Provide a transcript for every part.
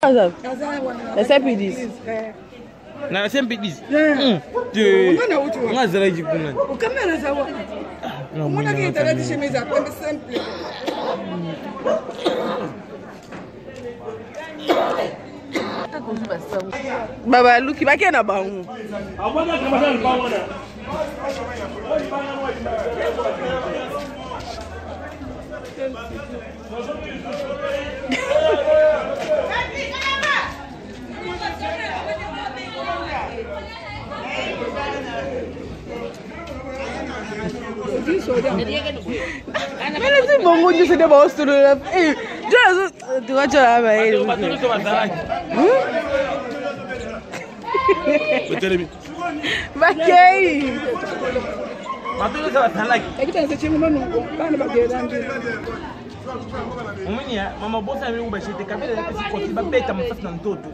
Na Saint-Pédis. Na Saint-Pédis. Te. Nga azalaki kuna. Omonaki etalaki chemise ya pembe simple. Babaluki bake na bango. Melesi bongo nyonso nde baosolola tukacola mayele bakei bato nyonso bazalaki omoni ya mama bosana biloko bashete kabela epesi kosi babeta masasi na nzoto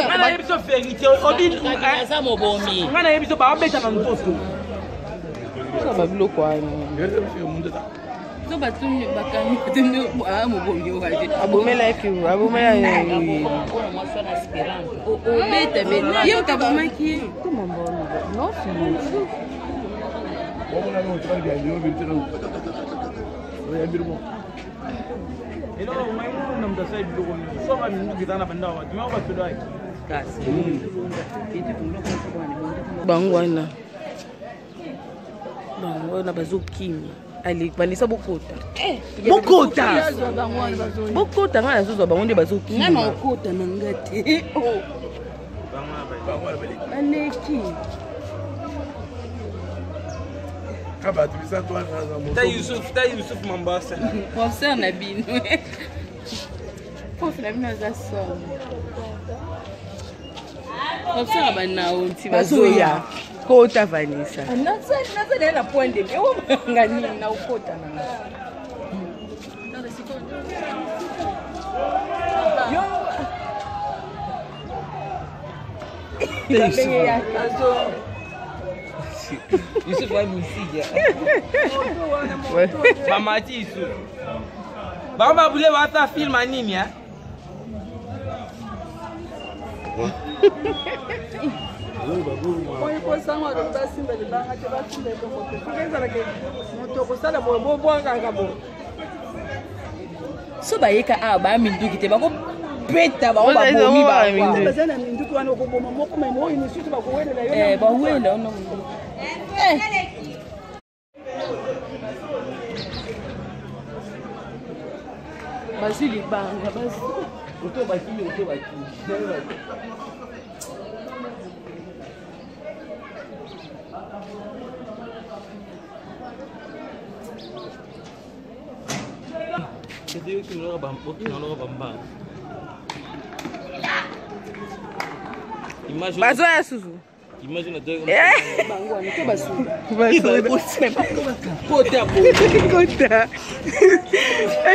nga nayebi biso verité nga nayebi biso babeta na nzoto babiloko wana so batuni bakangi batuni ah, mobomi oyo abomelaki abomelaki mwasi wana aspirante obeta be ye moto abomaki ye eloko maimuna moto asali biloko nyonso soka minduki eza na bandako bato moko basolaki bango wana bango wana bazokima ale vanessa bokota eh, bokota bokota ngai nazozwa bango nde bazokima ngai nakota na nga te oh. baleki ta yusuf ta yusuf mambasa professeur na bino prof na bino aza somo professeur ya banaonti bazoya kota vanessa ah, naza naye na point de nga nini naokota na nga Yusuf wa misija. Bamati Yusuf. Bango babule bata film nini eh? Oyo kosanga basimba libanga te basimba eloko te soki ezalaka moto okosala boye bobwakaka boye so bayeka awa baya minduki te bakobeta bango babomi bangobaza na minduki wana okoboma moko meme oyo misusu bakowelela yo eh, bawelela yo na munduki eh. Bazwi libanga bazwi oto bakimi oto bakimi Bazwa ya susu kota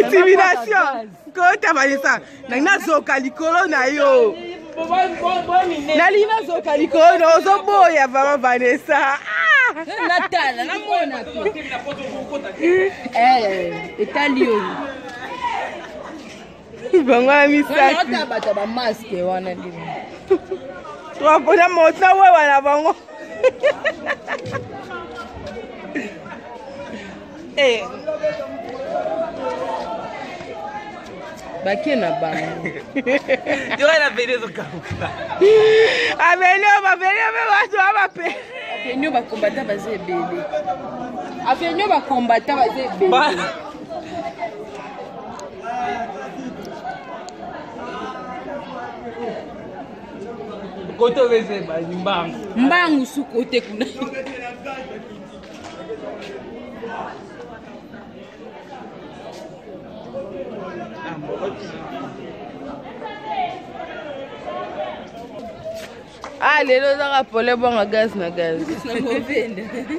intimidation kota vanessa nangi nazoka likolo na yo nalingi nazoka likolo na ozoboya vraimen vanessa ah! natala namona eh, etali oyo bango ya misato bato ya bamaske wana nde twapona moto na wewa na bango eh. bake na bango avenio bavenio mpe bato abape avenio bakombata baza ebele avenio bakombata baza ebele kote oyo eza ebandi mbangu mbangu su kote kuna Ah, lelo ezaka pole bwanga gaz na gaz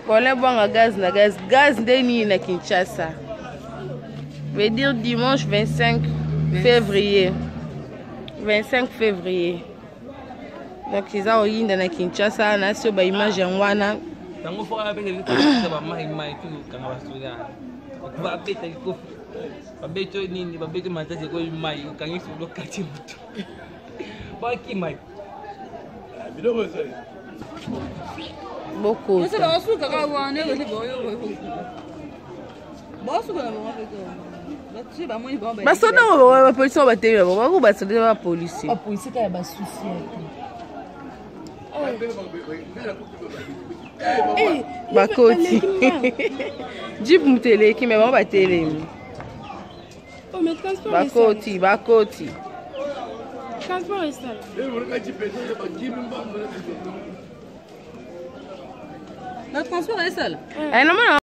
pole bwanga gaz na gaz gaz nde nini na kinshasa veut dire dimanche 25 février 25 février donc eza oyinda na kinshasa na sio baimage yango wana yango fo abeta bamai mai tu kanga basoda babeta likofi. Babeti nini, babeti matasi ekoyi mai, okangi solo kati moto. Bakima. Biloko ezali. Bokota. Basuka wana basuka na bango Basoda ngo bapolisi ngo batelemi na bango, bako basoda bapolisi. Bapolisi kaka ya basusi ya Bakoti jeep, moto eleki, me bango batelemi. Bakoti, bakoti. Transport esala. Na transport esala. Namona.